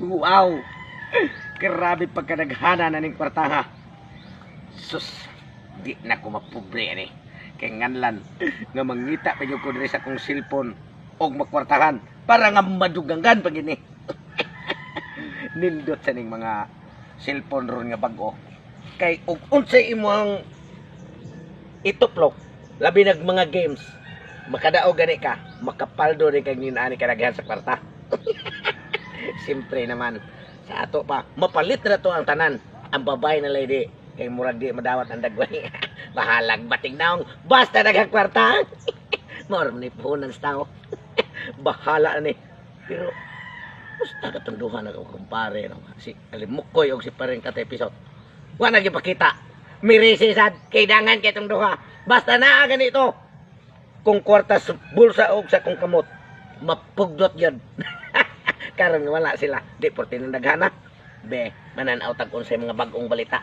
Wow! Grabe pagkadaghana na ning kwartaha. Sus, di na ko mapobre ani. Kay nganlan nga mangita pa gyud ko diri sa akong cellphone og makwartahan para nga maduganggan pa gini. Nindot sa ning mga cellphone ron nga bag-o. Kay og unsay imong ituplok, labi nag mga games, makadaog gani ka, makapaldo rin kag ani kadaghan sa kwarta. Siyempre naman, sa ato pa, mapalit na to ang tanan. Ang babae na lady, kay murag di madawat ang dagway. Bahalag bating naong, basta daghang kwarta. Mao ni puhunan sa tao. Bahala ni. Pero, basta katong duha na ko kumpare, no? Si Alimukoy og si Paring Katay Pisot. Wa na gipakita. Mirisi sad, kailangan kay itong duha. Basta naa ganito. Kung kwarta sa bulsa og sa kong kamot, mapugdot yun. Karon wala sila. Di por tinandaghana. Be, mananaw tag unsay mga bag-ong balita.